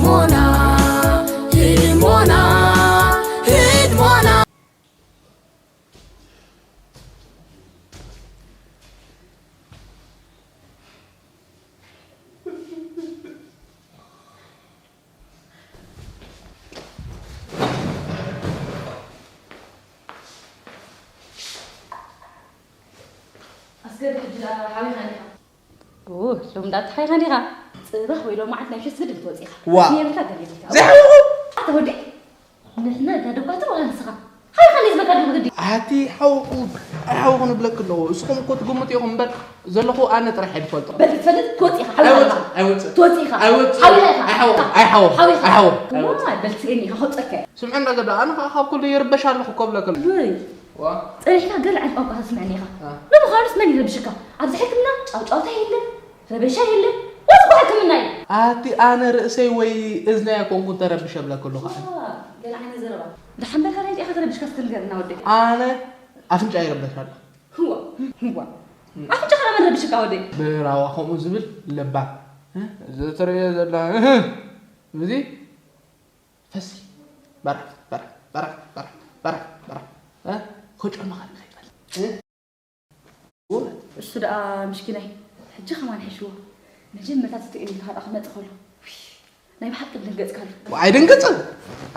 ሞና፣ ሂድ ሞና፣ ሂድ ሞና። ኣስገድ፣ ሕጂ ደኣ ሓቢኻ ዲኻ? ኡ፣ ሎም ደኣ ተሓቢኻ ዲኻ? ጽባሕ ወይ ሎም መዓልቲ ናይ ምሸት ስግድል ትወጽእ ኢኻ። ዋ። ነየብልካ ገለ ኢልካ። ዘይሓወኹ። ኣታ ወዲ፣ ንሕና እዳ ደባትር ዋላ ንስኻ? ሓቢኻ እንድየ ዝበልካ ኣለኹ ግዲ። ኣቲ ሓውኹ፣ ኣይሓወኹ ንብለኪ ኣለኹ። እስኹም እኮ ትግምቱ ኢኹም እምበር፣ ዘለኹ ኣነ ጥራሕ እየ ዝፈልጦ። በል ክትፈልጥ ትወጽእ ኢኻ፣ ሓቢኻ ኣይወጽእ፣ ኢኻ። ኣይወጽእ። ትወጽእ ኢኻ። ኣይወጽእ። ሓቢኻ ኢኻ። ኣይሓወኹ፣ ኣይሓወኹ፣ ሓቢኻ። ኣይሓወኹ። ዋ፣ ኣይወጽእ። በል ትስእኒ ኢኻ፣ ከውጸካ እየ። ስምዕና ገዳ፣ ኣነ ኸዓ ካብ ኩሉ ይርበሽ ኣለኹ እኮ እብለኪ ኣለኹ። ውይ። ዋ። ጸኒሕካ ገለ ዓይነት ቋንቋ ተስምዐኒ ኢኻ። አ። ንምዃኑስ መን ይረብሽካ? ኣብዚ ሕክምና ጫውጫውታ የለን፣ ረበሻ የለን። ወዚ እኮ ሕክምና እዩ። ኣቲ ኣነ ርእሰይ ወይ እዝነይ ኣይኮንኩን ተረቢሸ እብለኪ ኣለኹ ኣነ። ዋ፣ ገለ ዓይነት ዘረባ። ደሓን በል፣ ካልኣይ እንታይ ኢኻ ተረቢሽካ እስኪ ንገረና ወደይ። ኣነ ኣፍንጫ ይርበሽ ኣሎ። ህዋ፣ ህዋ። ኣፍንጫኻ መን ረቢሽካ ወደይ? ብራዋ ከምኡ ዝብል ለባም። እ? እዚ ትርእዮ ዘለኻ፣ እህ፣ እዚ ፈሲ በራሕ፣ በራሕ፣ በራሕ፣ በራሕ፣ በራሕ፣ በራሕ። እ? ክጨኑ ከለኻ ይበል። እ? እሱ ደኣ ምስኪናይ፣ ሕጂ ከማን ሒሽዎ። መጀመርታ ትትእኒ ኢልካ ደኣ ክመጽእ ከሎ። ውይ፣ ናይ ብሓቂ ደንገጽካሉ። ኣይድንግጽን፣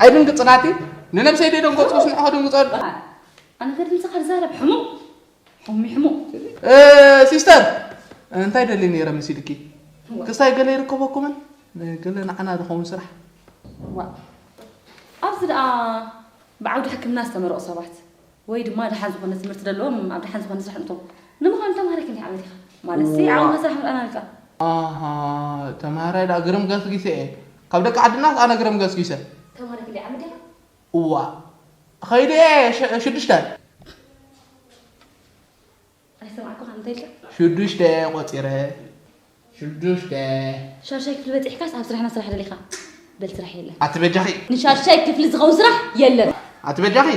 ኣይድንግጽን ኣቲ። ንነብሰይ ደይ ደንገጽኩስ ንዕኻ ደንግጸሉ። ኣነ ከድምጽኻ ዝዛረብ ሕሙም። ሕሙም፣ ሕሙም። እ፣ ሲስተር፣ እንታይ ደልየ ነይረ መሲልኪ? እዋ። ክስታይ ገለ ይርከበኩምን? ገለ ንዓና ዝኸውን ስራሕ። ዋ። ኣብዚ ደኣ ብዓውዲ ሕክምና ዝተመረቑ ሰባት ወይ ድማ ደሓን ዝኾነ ትምህርቲ ዘለዎም ኣብ ደሓን ዝኾነ ስራሕ እንቶም። ንምዃኑ ተምሃራይ ክንደይ ዓመት ኢኻ? ማለትሲ ዋ። ዓቕምኻ ስራሕ ምርኣና ኢልካ። ኣሃ፣ ተምሃራይ ደኣ ግርም ገስጊሰ እየ። ካብ ደቂ ዓድናስ ኣነ ግርም ገስጊሰ። ተምሃራይ ክንደይ ዓመት ኢኻ? እዋ። ኸይደ እየ ሸ-፣ ሽዱሽተ። ኣይሰማዕኩኻን፣ እንታይ ኢልካ? ሽዱሽተ ቆጺረ። ሽዱሽተ። ሻድሻይ ክፍሊ በጺሕካስ ኣብ ስራሕና ስራሕ ደሊኻ? በል ስራሕ የለን። ኣቲ በጃኺ። ንሻድሻይ ክፍሊ ዝኸውን ስራሕ የለን። ኣቲ በጃኺ።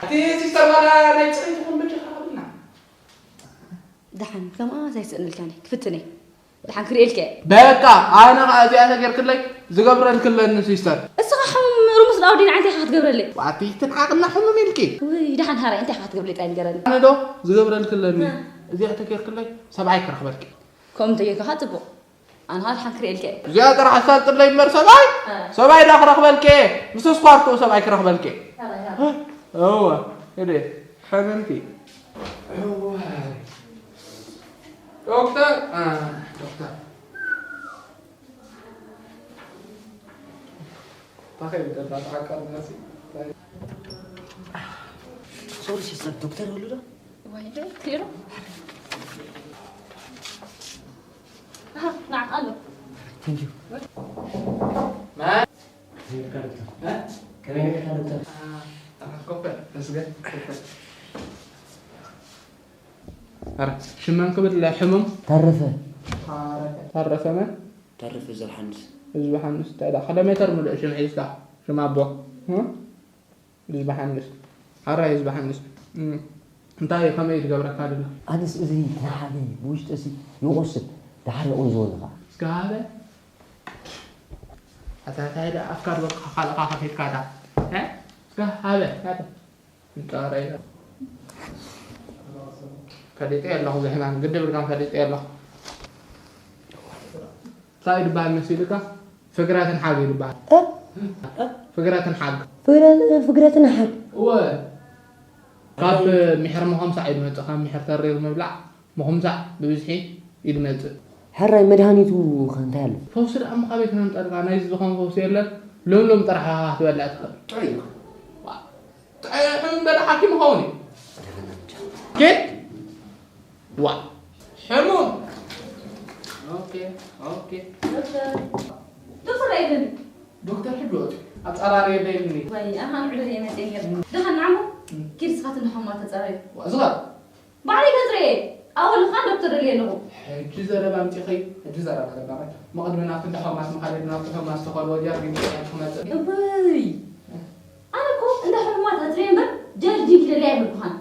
ኣቲ ሲስተር ማራ ናይ ጽሬት ይኹን በጃኻ ሃብና። ደሓን፣ ከምኣ ኣይስእነልካን እየ። ክፍትን እየ። ደሓን ክርእየልካ እየ። በቃ፣ ኣነ ኸኣ እዚኣ ተጌርክለይ ዝገብረልኪ ኣለኒ ሲስተር። እስኻ ሕሙም ርሙስ ዶ ኣውዲን እንታይ ኢኻ ክትገብረለይ? ዋቲ ትንዓቕና ሕሙም ኢልኪ። ውይ፣ ደሓን ሃራይ እንታይ ኢኻ ክትገብረለይ ጥራይ ንገረኒ። ኣነ ዶ ዝገብረልኪ ኣለኒ? እ። እዚኣ ተጌርክለይ ሰብኣይ ክረኽበልኪ። ከምኡ እንተጌርካ ኸኣ ጽቡቕ። ኣነ ኸኣ ደሓን ክርእየልካ እየ። እዚኣ ጥራሕ ኣሳልጥለይ እምበር ሰብኣይ? እ። ሰብኣይ ዳ ክረኽበልኪ እየ። ምስ ስኳርትኡ ሰብኣይ ክረኽበልኪ እየ። ሃራይ፣ ሃራይ። እወ፣ እደ፣ ሓመምቲ። እወ። ዶክተር፣ እ፣ ዶክተር። ታኸይ ብደላ ተዓቃብ ናሲ። ሶሪ ሲስተር፣ ዶክተር ይብሉ ዶ? ዋይ ዶ፣ ክኢሉ? ኣሃ፣ ንዓኻ ኣሎ። Thank you። ማን? ከመይ ኢልካ ዶክተር? እ? ከመይ ኢልካ ዶክተር? አ፣ አ፣ ኮፈ፣ ተስገ፣ ኮፈ። ኣረ፣ ሽመን ክብል ሕሙም? ተረፈ። ኣረ፣ ተረፈ መን? ተረፈ ዘርሓንስ። ህዝቢ ሓንስ፣ እንታይ ደኣ፣ ሓደ ሜተር ምሉእ ሽም ሒዝካ፣ ሽም ኣቦ። እ? ህዝቢ ሓንስ። ሓራይ ህዝቢ ሓንስ። እ፣ እንታይ ከመይ ትገብረካ ደሎ? ኣነስ እዚ ተሓቢ ብውሽጢ እሲ ይቆስል፣ ደሓር ይቑንዝወኒ ኸዓ። እስከ ሃበ። ኣታ እንታይ ደኣ ኣፍካ ድበልካ ካልእኻ ከፊትካ ደኣ። እ? እስከ ሃበ፣ ሃበ። እንጣረይ። ፈሊጠ ኣለኹ፣ እዚ ሕማም ግዲ ብልካን ፈሊጠ ኣለኹ። እንታይ እዩ ዝበሃል መሲልካ? ፍግረ ትንሓግ እዩ ዝበሃል። እ? ፍግረ ትንሓግ። ፍግረ-፣ ፍግረ ትንሓግ? እወ። ካብ ምሕር ምኾምሳዕ እዩ ዝመጽእ፣ ካብ ምሕር ተሪር ምብላዕ ምኾምሳዕ ብብዝሒ እዩ ዝመጽእ። ሕራይ መድሃኒቱ ከ እንታይ ኣሎ? ፈውሲ ደኣ እሞ ካበይ ክነምጸልካ? ናይዚ ዝኾን ፈውሲ የለን። ሎምሎም ጥራሕ ኢኻ ክትበልዕ ትኽእል። ጥዑይ እዩ። ዋ፣ ጥዑይ ሕሙም በለ ሓኪም ይኸውን እዩ። ኬት? ዋ፣ ሕሙም። ኦኬ፣ ኦኬ። ዶክተር፣ ዶክተር ኣይብለኒ። ዶክተር ሕጂ ወፂኡ። ኣፃራሪ የለ ኢሉኒ። ወይ፣ ኣነ ንዕዱ እየ መፅእ ነይረ። ደሓን ንዓሞ? እም። ኪድ ስኻት ንሕሙማት ተፃረዩ። ዋ፣ ዝኸር። ባዕለይ ከፅርየ። ኣወልኻን ዶክተር ደልየ ኣለኹ። ሕጂ ዘረባ ኣምፂኸይ፣ ሕጂ ዘረባ ገባኸ። መቐድሚ ናብቲ እንዳ ሕሙማት ምኻድ፣ ናብቲ ሕሙማት ዝተኸልዎ ጀርዲን ጥራሕ ክመፅእ። እወይ! ኣነ እኮ እንዳ ሕሙማት ኣፅርየ እምበር፣ ጀርዲን ክደልያ ኣይበልኩኻን።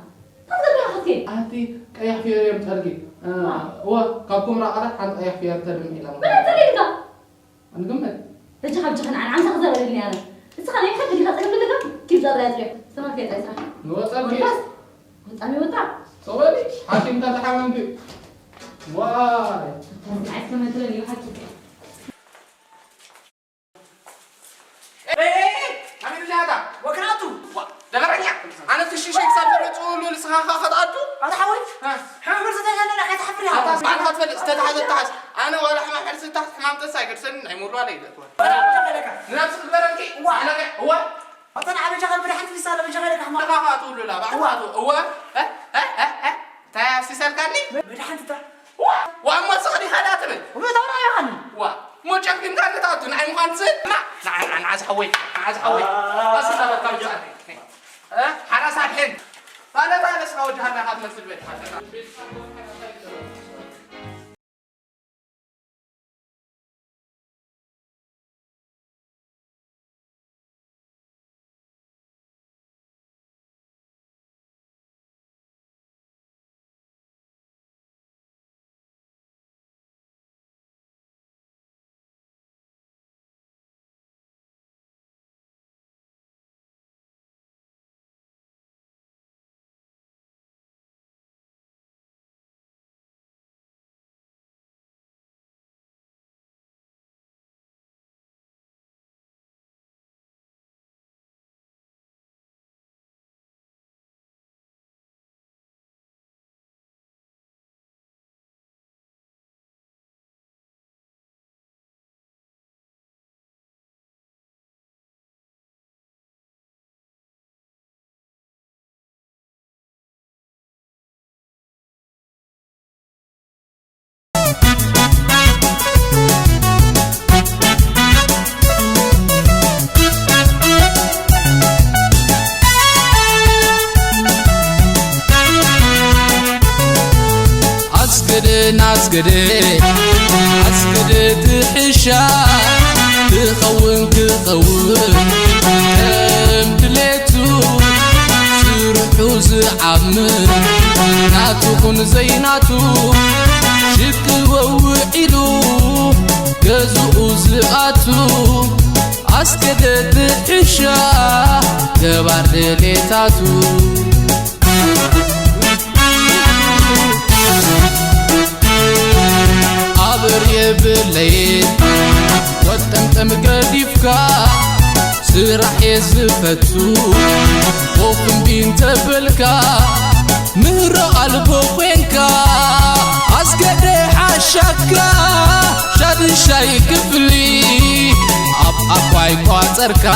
ካብ ዘብላ ክትከይድ። ኣቲ ቀያሕ ፊዮሪ የምፀልኪ። እዋ፣ ካብ ኩምራ ቃላት ሓንቲ ቀያሕ ፍየል ተድምዕ ኢላ። በላ ተደሊካ። ኣንግምት። በጃኻ፣ በጃኻ፣ ንዓን ዓምሳ ክዛረበልኒ ኣነ። እስኻ ናይ ሓንቲ ዲኻ ጸገም ዘለካ? ኪድ ዛጥራ ያጽርዮ። ዝተማልከ ያጽርዮ። ንወጸልኪ። ወጣስ? ወጣ፣ ወጣ። ጸበሊ፣ ሓኪምካ ተሓመምኪ። ዋይ። ንዓይ ከመትረን እዩ ሓኪም። ኤ፣ ኤ፣ ኤ፣ ኣሜን ላታ። ወክናቱ። ዋ፣ ደበረኛ። ኣነ እቲ ሽሸይ ክሳብ ተረጽኡ ንስኻ ኸ ኸትኣቱ? ኣታ ሓወይ፣ እ። ሕምብር ዝተተሓዘ ከይትሓፍር ኢኻ። ኣታ፣ ባዕልኻ ትፈልጥ፣ ዝተተሓዘ ተሓዝ። ኣነ ዋላ ሕማም ሕርሲ ተሓዝ፣ ሕማም ጥንሲ ኣይገድሰንን፣ ናይ ምውርዋል ኣይገድወን። ወላ በጃኻ ኢለካ። ንነብሲ ክትበረልኪ? ዋ። ኢለካ፣ እዋ። ኣታ ንዓ በጃኻ ኢልካ ሓንቲ ፊስታል በጃኻ ኢለካ ሕማም። ባዕልኻ ትብሉላ፣ ባዕልኻ እዋ። ትብሉ-፣ እዋ። እ፣ እ፣ እ፣ እ። እንታይ ኣፍሲሰልካኒ? መድሓኒት እታ። ዋ፣ ዋ፣ እሞ ስቕ ዲኻ ደኣ ትብል? እሞ እታ ወርቂ ኢኻኒ። ዋ፣ እሞ ጨኪንካኒ ትኣቱ ንዓይ ምዃን ትስእል? ማ፣ ንዓ፣ ንዓ፣ ንዓ ዝሓወይ፣ ንዓ ዝሓወይ። ኣስላ በቃ ብዛዕባ። እ? ሓራስ ኣድሕን። ማለት ኣነስ ካብ ወዲ ሃና ኢኻ ትመስል ቤት ሓተታ። ኣስገደ ናስገደ ኣስገደ ትሕሻ ክኸውን ክኸውን ከም ድሌቱ ስርሑ ዝዓምር ናቱ ኹን ዘይናቱ ሽቅዎ ውዒሉ ገዝኡ ዝኣቱ ኣስገደ ትሕሻ ገባር ድሌታቱ ኣበር የብለይን ወጠምጠም ገዲፍካ ስራሕ እየ ዝፈቱ ኮፍ እምቢ እንተበልካ ምህሮ ኣልቦ ኮንካ ኣስገደ ሓሻካ ሻድሻይ ክፍሊ ኣብ ዓባይ ቋጸርካ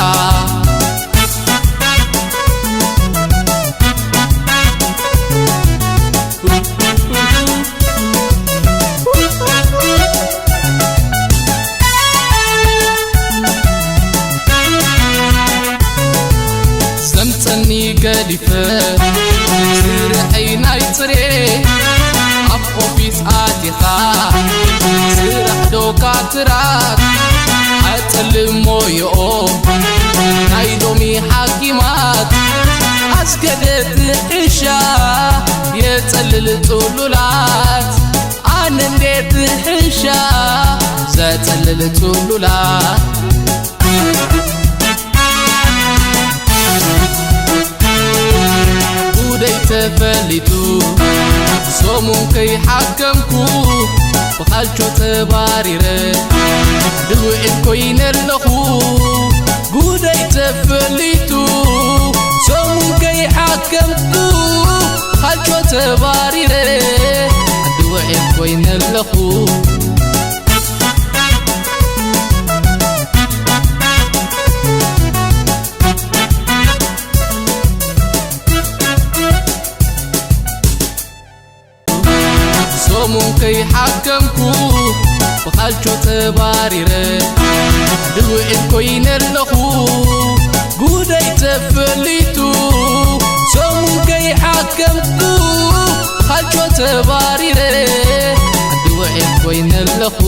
ዘምጸኒ ገዲፈ ስርሐይ ናይ ጽሬ ኣብ ኦፊስ ኣቲኻ ስራሕ ዶካትራት ኣጸልም ሞዮኦም ናይ ሎሚ ሓኪማት ኣስገደት ሕሻ የጸልል ጽሉላት ኣነ እንዴት ሕሻ ዘጸልል ጽሉላት ጉደይ ተፈሊጡ ሰሙን ከይሓከምኩ ብኻልቾ ተባሪረ ድውዒት ኮይነ ኣለኹ ጉደይ ተፈሊጡ ሰሙን ከይሓከምኩ ብኻልቾ ተባሪረ ድውዒት ኮይነ ኣለኹ ሰሙን ከይሓከምኩ ብኻልቾ ተባሪረ ድውዒት ኮይነ ኣለኹ ጉደይ ተፈሊጡ ሰሙን ከይሓከምኩ ብኻልቾ ተባሪረ ድውዒት ኮይነ ኣለኹ